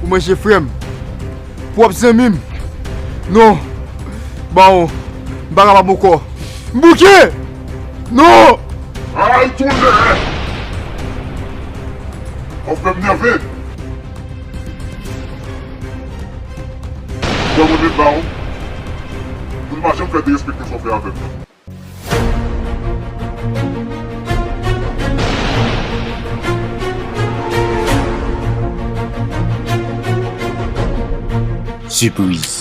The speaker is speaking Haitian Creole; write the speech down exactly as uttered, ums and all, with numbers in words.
Manje frè m. Pwòp zanmi m. Non. Bawon. M pa kapab ankò. M bouke! Non! Ay, tonnè! Ou fè m nève! Bon, mwen menm bawon. Moun pa janm fè derespekte sa w fè avè m nan. Sipriz.